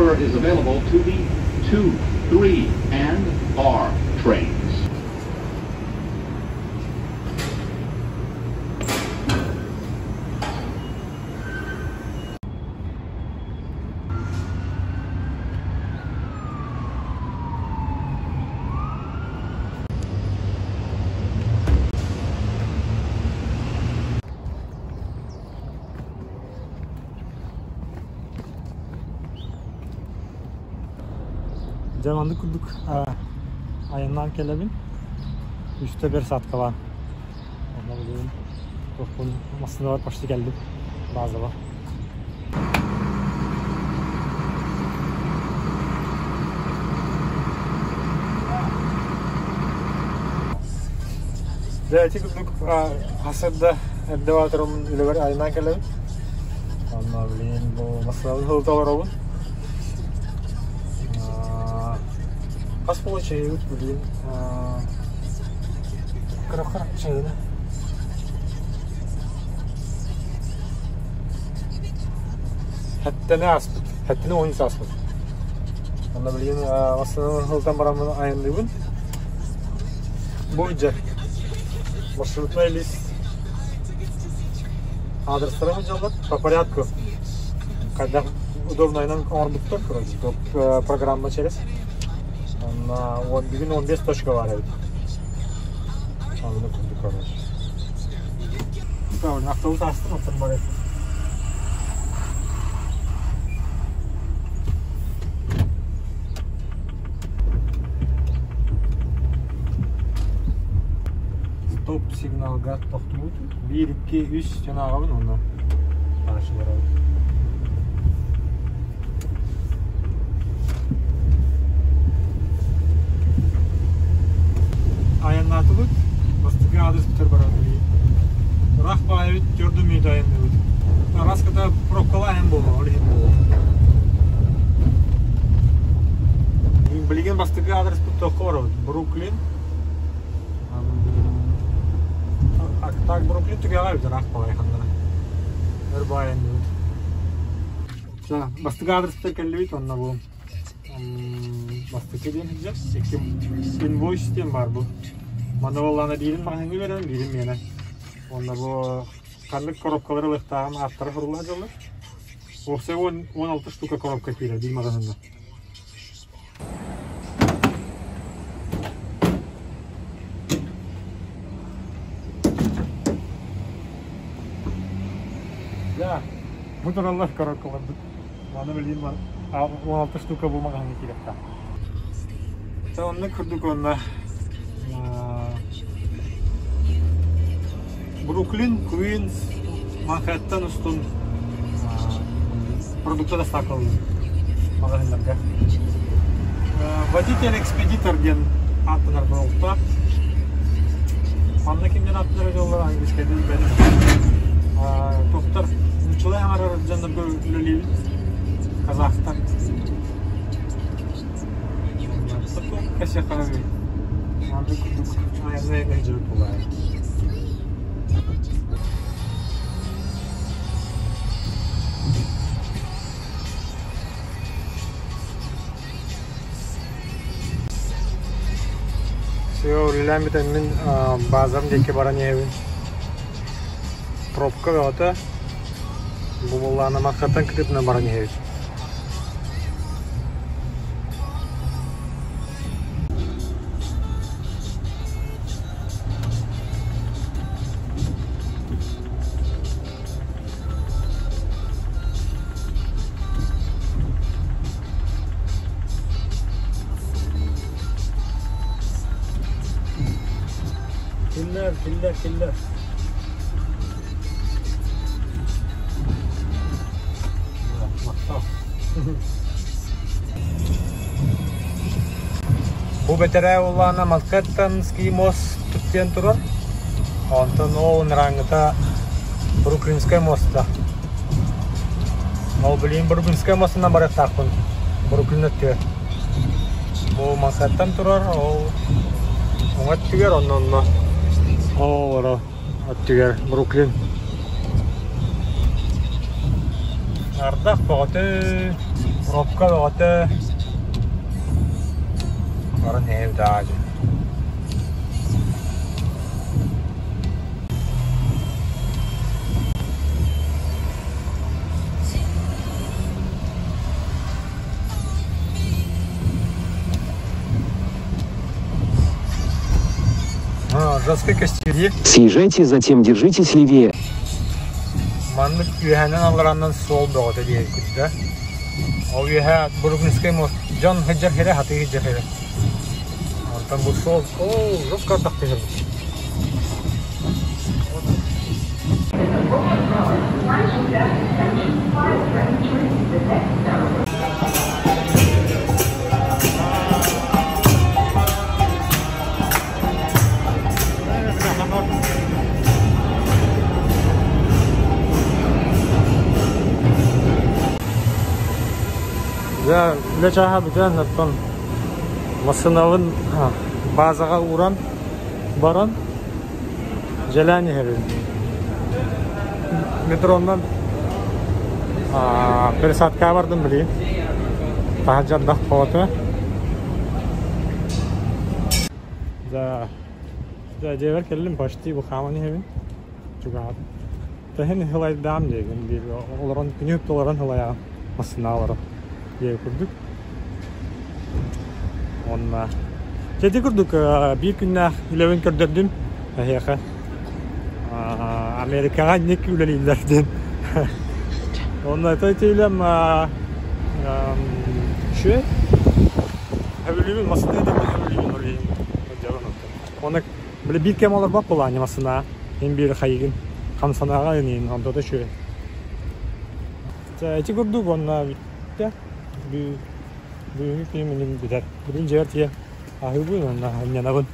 Transfer is available to the 2, 3, and R trains. Дьэ маннык курдук айаннаан кэлэбин. Үстэ бер сааткалаан. Онно билигин туохпун массыыналар почти кэллим базаба. Дьэ ити курдук хасырда эрдэ баатырым үлэбэр айаннаан кэлэбин. Онно билигин бу массыынабын сылыта олоробун. Хас получаебыт билигин кыракыр чайына. Хэттени ааспыт. Хэттени 13 ааспыт. Онно билигин массыынаны сылтан бараммын айанныыбын. Бу дьэ маршрутный лист адрестара сылдьаллар по порядку. Хайдах удобнайынан оҥорбуттар, короче, программа через. Онно бүгүн 15 точка бар эбит. Онно курдук, короче. Автобус астым, оттон бар Стоп сигналга тохтубут. 1, 2, 3 жанагабын онно дальше барабыт. Айаннаатыбыт. Бастакы адрес бүтэр барабыт. Ыраах баайбыт төрдү мүнөт айанныыбыт. Араската пробкала айан буолла, ол иһин буолуо. Билигин бастакы адреспыт туохха барабыт? Бруклин. Так, Бруклин түгэҕэ эбит ыраах баҕайы ханна. Өр баҕайы айанныыбыт. Бастакы адреспытар кэллибит, онно бу бастакы диэн сылдьар. Инвойс диэн баар бу. Манна буоллаҕына биирин маҕаһыыҥҥа биэрэн, биирин миэнэ. Уонна бу ханнык коробкалары ылыахтааҕын ааттара сурулла сылдьаллар. Уопсай 16 штука коробка киирэр биир маҕаһыыҥҥа. Да, бу тураллар коробкаларбыт. Маны билигин 16 штука бу маҕаһыыҥҥа киириэхтээх. Оннук курдук уонна Бруклин, Квинс, Манхэттен устун продукты доставкалыыр маҕаһыыннарга. Водитель-экспедитор диэн ааттанар буолуохтаах. Манна кимнэн ааттанар дьоллор английскайда билбэтим. Туохтар нууччалыы аҥарар дьоннорго үлэлиибит. Казахтар. Все, үлэлээн бүтэн мин базам диэки баран иһэбин. Пробка бөҕөтө. Бу буоллаҕына Мархаттан кытыытынан баран иһэбит. Киллэр, киллэр, киллэр. Бу бэтэрээ буоллаҕына Манхэттенский мост диэн турар. Онтон ол ынырааҥҥыта Бруклинскай моста. Ол билигин Бруклинскай мостунан барыахтаахпын. Бруклин өттүгэр. Бу Манхэттен турар, ол уҥа өттүгэр, онно онно. Ол оро өттүгэр Бруклин. Ардах бөҕөтө. Пробка бөҕөтө. Баран иһэбит аа-дьэ. Жесткой костюме. Съезжайте, затем держитесь левее. Маннык үөһэнэн аллараннан суол бөҕөтө диэбиккит да. Ол үөһэ Бруклинскай мост дьон сылдьар сирэ, хатыы сылдьар сирэ. Онтон бу суол, оо, жестко ардах түһэр. Дьэ, үлэ чааһа бүтэн, оттон массыынабын баазаҕа ууран баран дьэлээн иһэбин. Метронан пересадкаҕа бардым билигин. Таһырдьа ардах тоҕото. Да, да дьиэбэр кэллим почти бу хааман иһэбин. Чугаһаатым. Тэһин һылайдаам диэгин биир олорон күнү олорон һылайаҕын массыына олорон диэби курдук. Уонна дьэ ити курдук биир күннээх үлэбин көрдөрдүм эһиэхэ. Америкаҕа инник үлэлииллэр диэн. Уонна это ити үлэм үчүгэй. Сөбүлүүбүн массыына диэн сөбүлүүбүн ол иһин сылдьабын оттон. Уонна били биир кэм олорбот буолаанньа массыынаҕа. Мин биир хайыгын хамсанаҕа иниин онтото үчүгэй. Ити курдук уонна бүттэ. Бүгүҥҥү күнүм бүтэр. Бүгүн дьиэбэр тиийэн аһыыбын уонна ынньанабын.